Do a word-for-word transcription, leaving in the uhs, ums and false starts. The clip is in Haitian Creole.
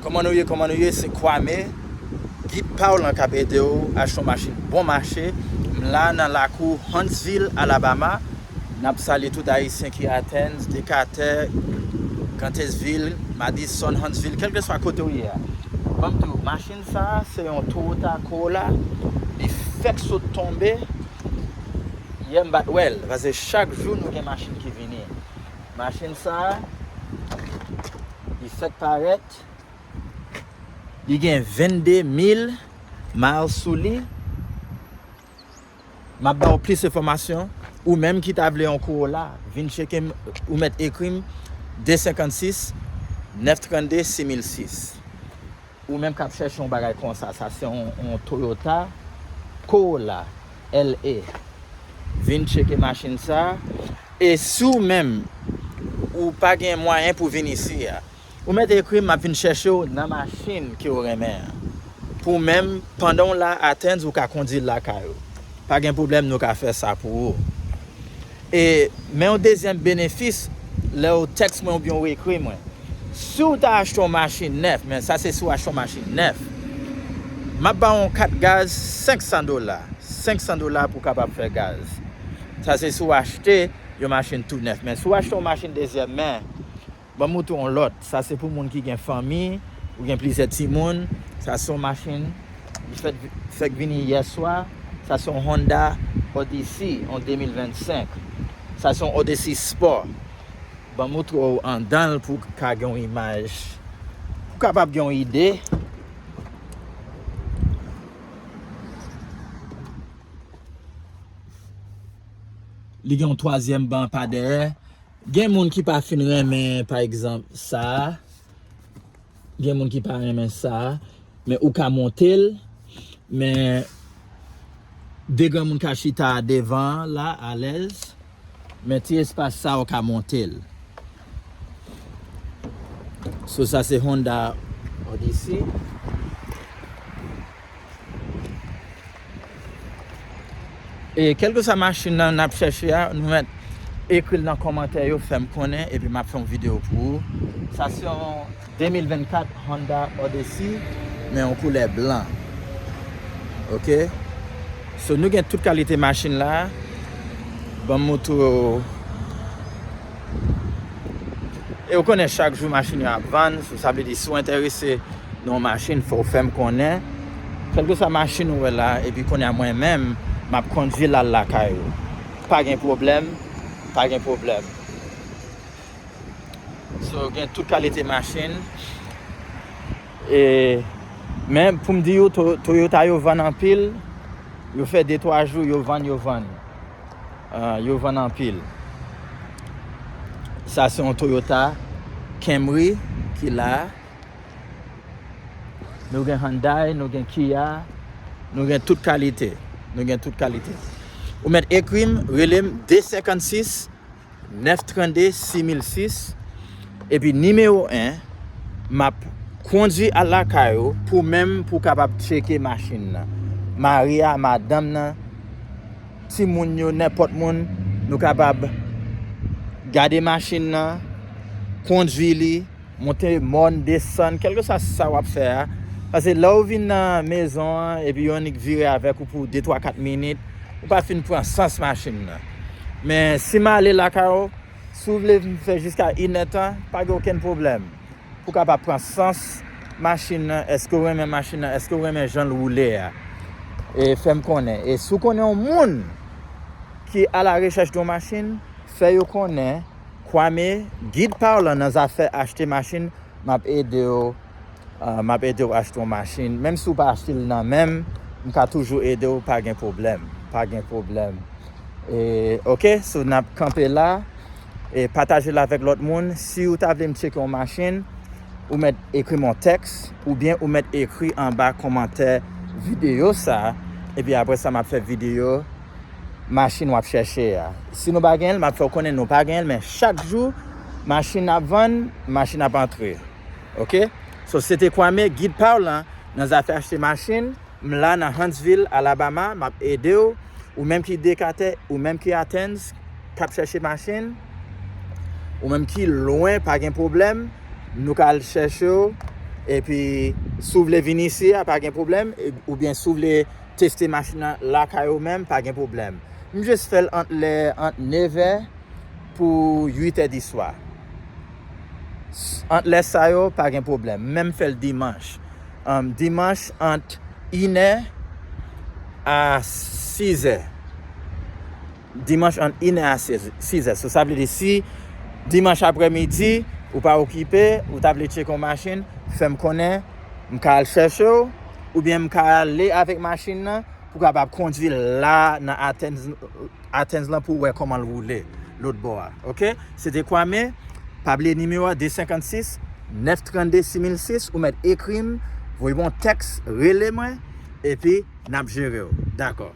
Kòman nou ye, kòman nou ye? Se Kwame, gid pa w lan k ap ede w achte yon machin bon mache. M la nan lakou Huntsville, Alabama. N ap salye tout Ayisyen ki Athens, Decatur, Granthesville, Madison, Huntsville, kèlkeswa kote w ye a. Ban m di w, machin sa a, se yon Toyota Corolla. Li fèk sot tonbe. Yè m pa t wè l, paske chak jou nou gen machin ki vini. Machin sa a, li fèk parèt. Li gen vennde mil miles sou li. M ap ba w plis enfòmasyon. Ou menm ki ta vle yon Corolla, vin tcheke m, ou mèt ekri m de senkannsis, nèf trannde, sis mil sis. Ou menm k ap chèche yon bagay konsa, sa se yon, yon Toyota Corolla L A. Vin tcheke machin sa. E si w menm, ou pa gen mwayen pou vin isi a, ou mèt ekri m, m ap vin chèche w nan machin ke w renmen an. Pou menm, pandan w la Athens, ou ka kondui l lakay ou. Pa gen pwoblèm, nou ka fè sa pou ou. E, men yon dezyèm benefis, lè w tèks mwen oubyen w ekri mwen. Si w ta achte yon machin nèf, men sa se si w achte yon machin nèf, m ap ba w yon kat gaz senk san dola. Senk san dola pou w kapab fè gaz. Sa se si w achte yon machin tou nèf. Men si w achte yon machin dezyèm men, ban m montre w yon lòt. Sa se pou moun ki gen fanmi, ou gen plizyè timoun. Sa se yon machin ki fèt, fèk vini yè swa. Sa se yon Honda Odyssey, yon de mil vennsenk. Sa se yon Odyssey Sport. Ban m montre w anndan l pou w ka gen yon imaj, pou w kapab gen yon ide. Li gen yon twazyèm ban pa dèyè. Gen moun ki pa fin renmen, pa egzanp, sa a. Gen moun ki pa renmen sa a. Men ou ka monte l. Men de granmoun ka chita devan la, alèz. Men ti espas sa, ou ka monte l. So, sa se Honda Odyssey. E kèlkeswa machin nan n ap chèche a, nou mèt ekri l nan kòmantè yo, fè m konnen, epi m ap fè yon videyo pou ou. Sa se yon de mil vennkat Honda Odyssey, men yon koulè blan. Oke? So, nou gen tout kalite machin la. Ban m montre w. E ou konnen chak jou machin yo ap vann, so sa vle di si w enterese nan yon machin, fò w fè m konnen. Kèlkeswa machin ou wè la, epi kounye a mwen menm, m ap kondui l al lakay ou. Pa gen pwoblèm, pa gen pwoblèm. So, gen tout kalite machin. E, men pou m di yo, To-, Toyota yo vann anpil. Yo fè de twa jou, yo vann, yo vann. Ah, yo vann anpil. Sa se yon Toyota Camry ki la. Nou gen Hyundai, nou gen Kia, nou gen tout kalite. Nou gen tout kalite. Ou mèt ekri m, rele m de senkannsis, nèf trannde, sis mil sis. Epi nimewo en, m ap kondui al lakay ou pou menm pou w kapab tcheke machin nan. Mari a, madanm nan, timoun yo, nenpòt moun, nou kapab gade machin nan, kondui li, monte mòn, desann, kèlkeswa sa w ap fè a. Paske lè w vin nan mezon an, epi yo annik vire avèk ou pou de, twa, kat minit, ou pa fin pran sans machin nan. Men si m ale lakay ou, si w vle vin fè jiska inèdtan, pa gen okenn pwoblèm. Pou w kapab pran sans machin nan, èske w renmen machin nan, èske w renmen jan l woule a. E fè m konnen. E si w konnen yon moun ki a la rechèch de yon machin, fè yo konnen Kwame, gid pa w lan nan zafè achte machin, m ap ede w, ah, m ap ede w achte yon machin. Menm si w pa achte l nan men m, m ka toujou ede w, pa gen pwoblèm, pa gen pwoblèm. E, oke, so n ap kanpe la, e pataje l avèk lòt moun. Si w ta vle m tcheke yon machin, ou mèt ekri m yon tèks, oubyen ou mèt ekri anba kòmantè videyo sa, epi apre sa m ap fè videyo machin w ap chèche a. Si nou pa genyen l, m ap fè w konnen nou pa genyen l, men chak jou, machin ap vann, machin ap antre. Oke? So, se te Kwame, gid pa w lan, nan zafè achte machin. M la nan Huntsville, Alabama, m ap ede w. Ou menm ki Decatur, ou menm ki Athens, k ap chèche machin, ou menm ki lwen, pa gen pwoblèm. Nou ka al chèche w. Epi, si w vle vin isi a, pa gen pwoblèm. E- Oubyen si w vle teste machin nan lakay ou menm, pa gen pwoblèm. M jis fè l ant lè, ant nevè pou uitè di swa. S- Ant lè sa yo, pa gen pwoblèm. Menm fè l dimanch. Um, dimanch ant inè a sizè. Dimanch ant inè a sizè. So, sa vle di si dimanch aprèmidi, ou pa okipe, ou ta vle tcheke yon machin, fè m konnen, m ka al chèche w, oubyen m ka ale avèk machin nan pou w kapab kondui la nan Athens, Athens lan pou w wè kòman l woule lòt bò a. Oke? Se te Kwame, pa bliye nimewo a de senkannsis, nèf trannde, sis mil sis, ou mèt ekri m, voye m yon tèks, rele mwen, epi n ap jere w. Dakò.